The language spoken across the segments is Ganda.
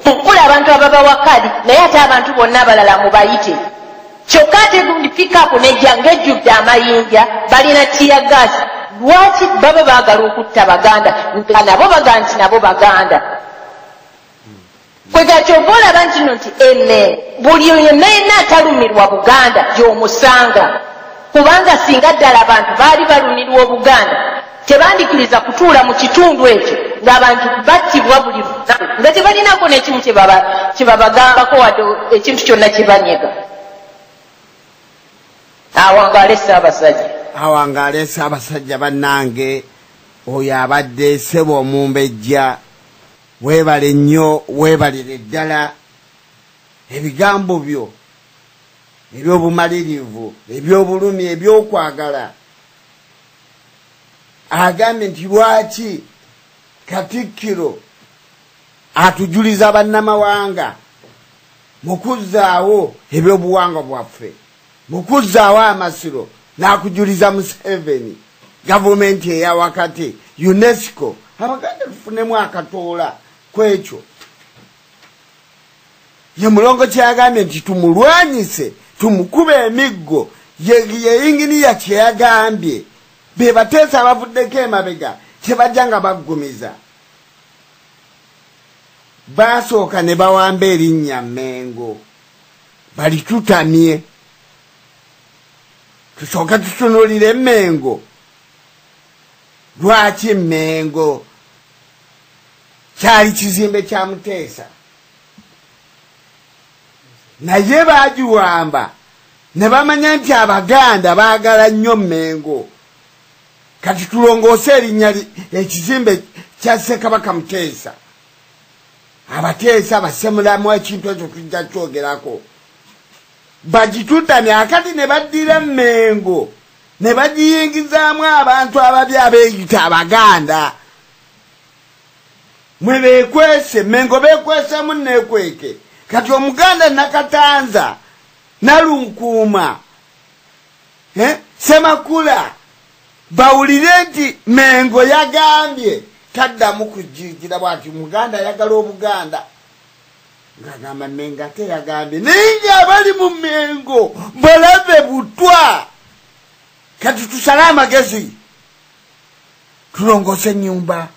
Mukule abantu ababawa kadi, naye ate abantu bonna abalala mubayite. Kyokka ate gundi pikapu nejja ng'ejjudde amayinja, balina tear gas. Lwaki baba baagala okutta Baganda nga nabo bagaa nti nabo Baganda? Kwega kyova olaba nti nno nti emme buli yenna yenna atalumirwa Buganda gy'omusanga, kubanga singa ddala abantu baali balumirwa Obuganda tebandikiriza kutuula mu kitundu ekyo ng'abantu battibwa buli lunaku nga tebalinaako n'ekimu kye babagambako wadde ekintu kyonna kye banyega. Awangaale Ssaabasajja. Awangaale Ssaabasajja. Bannange, oyo abadde ssebo omumbejja, weebale nnyo, weebalire ddala ebigambo byo ebyobumalirivu, ebyobulumi, ebyokwagala. Agambye nti lwaki Katikkiro atujuliza bannamawanga mu kuzzaawo ebyobuwangwa bwaffe, mu kuzzaawo amasiro, n'akujuliza Museveni, gavumenti eya wakati, UNESCO. Abaganda tufunemu akatoola ku ekyo. Ye Mulongo kyeyagambye nti tumulwanyise, tumukube emiggo. Ye inginiya kyeyagambye be bateesa abavuddeko emabega kyebajja nga baggumiza. Baasooka ne bawamba erinnya Mmengo balitutamye, tusooke tutunuulire Mmengo. Lwaki Mmengo kyali kizimbe kya Muteesa, naye baagiwamba ne bamanya nti Abaganda baagala nnyo Mmengo. Kati tulongoose erinnya ekizimbe kya Ssekabaka Muteesa, Abateesa basemulamu ekintu ekyo tujja kyogerako. Bagitutamye akati ne baddira Mmengo ne bagiyingizaamu abantu ababi abeeyita Abaganda. Mwe beekwese Mmengo, beekwesemu neekweke. Kati Omuganda Nakatanza, Nalunkuuma, Semakula bawulire nti Mmengo yagambye taddamu kujjira bw'ati Muganda ayagala Obuganda. Ng'agamba Mmengo ate yagambye, naye ng'abali mu Mmengo balabe butwa. Kati tusale amagezi tulongoose ennyumba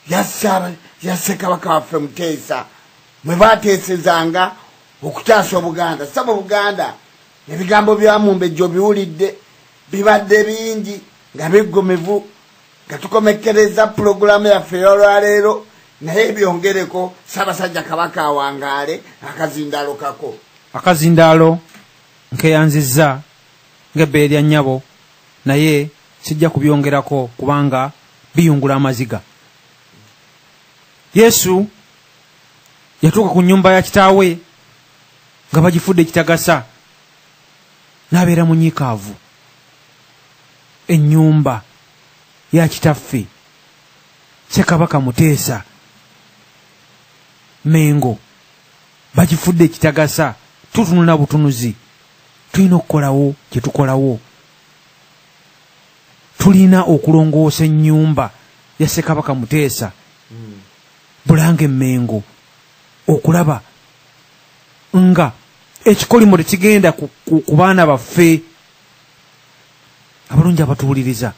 ya Ssekabaka waffe Muteesa mwe baateesezanga okutaasa Obuganda. Ssaba Obuganda, ebigambo bya Mumbejja obiwulidde, bibadde bingi nga biggumivu, nga tukomekkereza pulogulaamu yaffe ey'olwaleero, naye byongereko. Ssaabasajja Kabaka awangaale. Akazindaalo kako. Akazindaalo nkeyanzizza ng'ebbeere lya nnyabo, naye sijja kubyongerako kubanga biyungula amaziga. Yesu yatuuka ku nnyumba ya kitaawe nga bagifudde ekitagasa, n'abeera munyiikaavu. Ennyumba ya kitaffe Ssekabaka Muteesa Mmengo bagifudde ekitagasa, tutunula butunuzi. Tulina okukolawo kye tukolawo. Tulina okulongoosa ennyumba ya Ssekabaka Muteesa Bulange Mmengo, okulaba nga ekikolimo tekigenda ku baana baffe abalungi abatuwuliriza.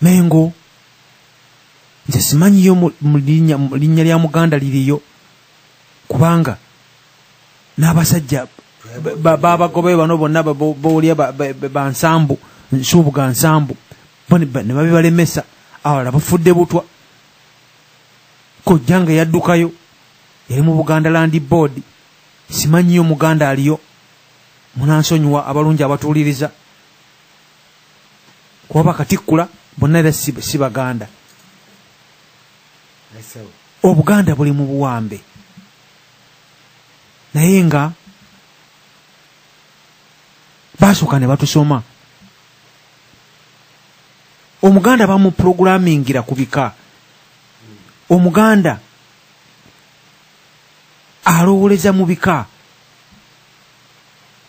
Mmengo nze simanyiyo mu linnya lya Muganda liriyo, kubanga n'abasajja babagobe bano bonna boolya bansambu nsuubuga nsambu bo ne babibalemesa, abalala bafudde butwa. Kojjange yaddukayo, yali mu Buganda Land Board, simanyiyo Muganda aliyo. Munansonyiwa abalungi abatuwuliriza, kuba bakatikkula bonna era si Baganda. Obuganda buli mu buwambe, naye nga basooka ne batusoma. Omuganda bamuprogrammingira ku bika. Omuganda alowooleza mu bika.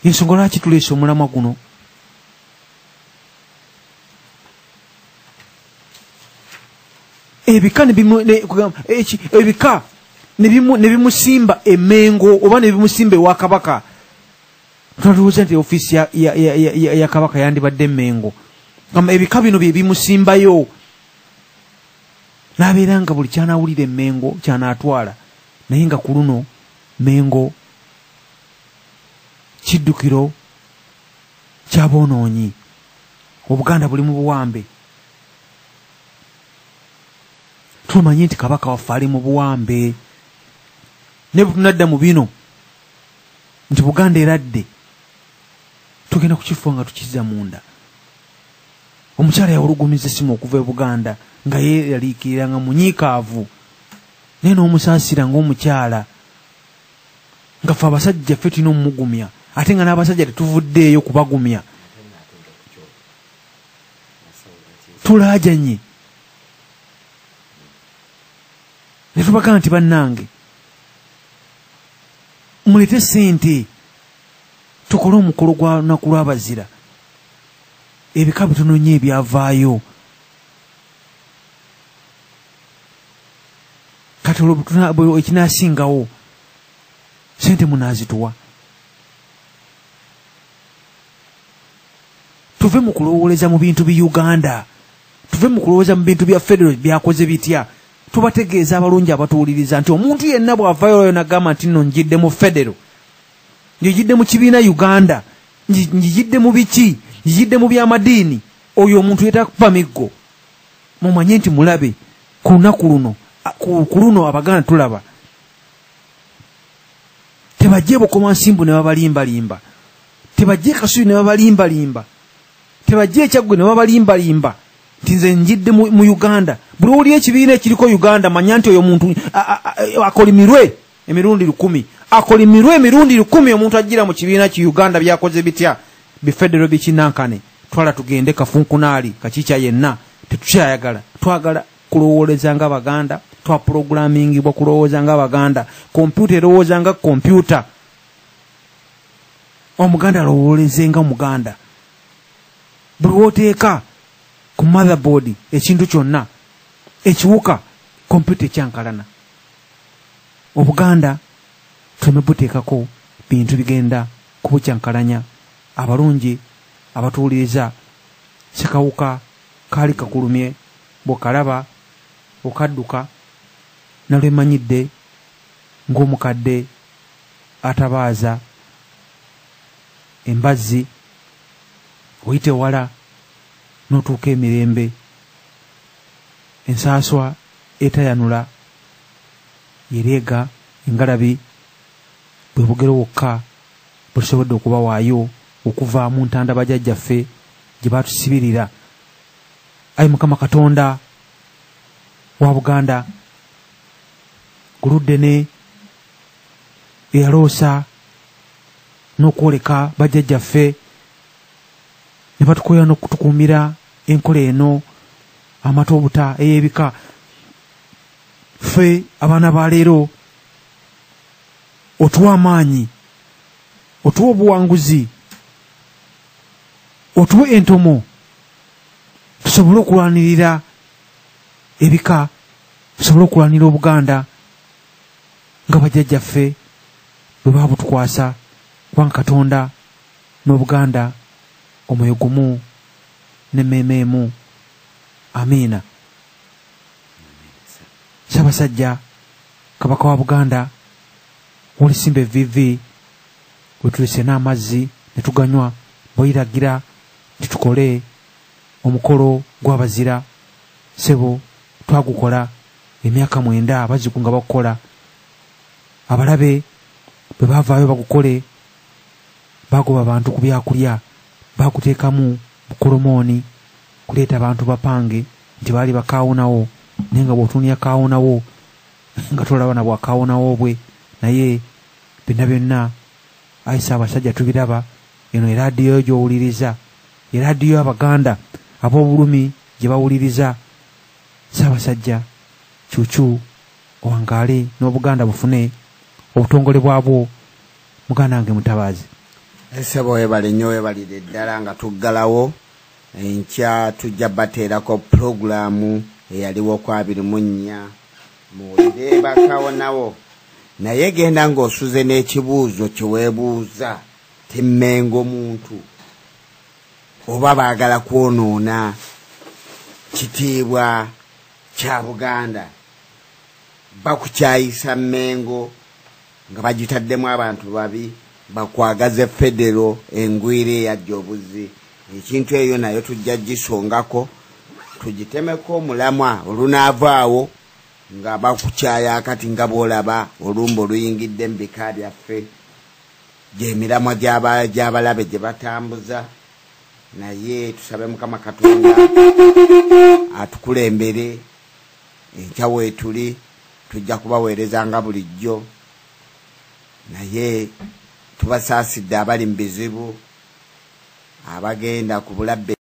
Ensonga lwaki tuleese omulamwa guno? Ebika ebika ne bimusimba emengo oba ne bimusimba ewa Kabaka. Tulowooza nti ofiisi ya Kabaka yandibadde emengo, kama ebika bino bye bimusimbayo, n'abeera nga buli kyanaawulira emengo kyanaatwala. Naye nga ku luno Mengo kiddukiro kyaboonoonyi, Obuganda buli mu buwambe. Tumanye nti Kabaka waffe ali mu buwambe, ne bwe tunadda mu bino nti Buganda eradde, tugenda kukifuwa nga tukizza munda. Omukyala yawulugumiza essimu okuva e Buganda nga yeeraliikirira nga munyiikaavu, naye n'omusaasira ng'omukyala, nga ffe abasajja ffe tulina omumugumya, ate nga n'abasajja tetuvuddeeyo kubagumya. Tulaajanye ne tubagamba nti bannange muleete ssente tukole omukolo gwa lunaku lw'abazira. Ebika bitono nnyo ebyavaayo. Kati olwo ekinaasingawo ssente munaazituwa. Tuve mu kulowooleza mu bintu bi Uganda, tuve mu kulowooza mu bintu bya federal byakoze bitya. Tubategeeza abalungi abatuwuliriza nti omuntu yenna bw'avaayo oyo n'agamba nti nno njidde mu federal, njijidde mu kibiina Uganda, njijidde mu biki, njijidde mu by'amadiini, oyo omuntu yeetaaga miggo. Mumanye nti mulabe ku lunaku luno, ku luno Abaganda tulaba tebajje Bukomansimbu ne babalimbalimba, tebajje Kasubi ne babalimbalimba, tebajje Ekyaggwe ne babalimbalimba nti nze njidde mu Uganda. Buli owulira ekibiina ekiriko Uganda manya nti oyo omuntu akolimirwe emirundi 1000, akolimirwe emirundi 1000 omuntu ajjira mu kibiina ki Uganda byakoze bitya, bifedero bikinankane. Twala tugende kafunkunaali kakiikya yenna tetukyayagala. Twagala kulowooleza nga Baganda, twaprogrammingibwa kulowooza nga Baganda. Kompyuta erowooza nga kompyuta, Omuganda alowooleze nga Omuganda. Buli w'oteeka ku motherboard ekintu kyonna ekiwuka, kompyuta ekyankalana. Obuganda tuleme buteekako bintu bigenda kubukyankalanya. Abalungi abatuwuliriza, Ssekawuka kaali kakulumye, bw'okalaba okadduka. Nalwemanyidde ng'omukadde atabaaza embazzi, oyite wala n'otuuka emirembe. Ensaaswa etayanula yereega engalabi, bwe bugero wokka bwe tusobodde okubawaayo okuva mu ntanda bajjajjaffe gye baatusibirira. Ayi Mukama Katonda wa Buganda, Guluddene eyaloosa n'okwoleka bajjajjaffe ne batukoya n'okutukuumira enkola eno amata obuta ey'ebika. Ffe abaana ba leero otuwa amaanyi, otuwa obuwanguzi, otuwe entomo tusobole okulwanirira ebika, tusobole okulwanirira Obuganda nga bajjajjaffe bwe baabutukwasa. Kubanga Katonda n'Obuganda omwoyo gumu n'emmeeme emu. Amiina. Ssaabasajja Kabaka wa Buganda, wolisimba evviivi we tulese n'amazzi ne tuganywa, bw'oyiragira nti tukole omukolo gw'abazira. Ssebo twagukola emyaka 9 abazigu nga bakukola. Abalabe bwe baavaayo bagukole, bagoba abantu ku byakulya, baguteekamu bukolomooni kuleeta abantu bapange nti baali bakaawonawo, naye nga bw'otunuulira kaawonawo nga tolaba na bwakaawonawo bwe. Naye byonna byonna ayi Ssaabasajja tubiraba. Eno eraadiyo gy'owuliriza, eraadiyo Abaganda ab'obulumi gye bawuliriza. Ssaabasajja kyukyu owangaale n'Obuganda bufune obutongole bwabwo. Muganda wange Mutabaazi. Ssebo weebale nnyo, weebalire ddala. Nga tuggalawo, enkya tujja bateerako pulogulaamu. Eyaliwo ku 24 muwulire bakawonawo, naye genda ng'osuze n'ekibuuzo kye weebuuza ti Mmengo muntu oba baagala kwonoona kitiibwa kya Buganda. Bakukyayisa Mmengo nga bagitaddemu abantu babi, bakwagaze federo engwire eyajja obuzi. Ekintu eyo nayo tujja gisongako, tugitemeko omulamwa olunaavaawo nga bakukyaya akati nga bw'olaba olumba oluyingidde mu bika byaffe, gy'emiramwa gy'abalabe gye batambuza. Naye tusabe Mukama Katonda atukulembere. Enkya weetuli tujja kubaweereza nga bulijjo, naye tubasaasidde abali mu bizibu, abagenda ku bulabbe.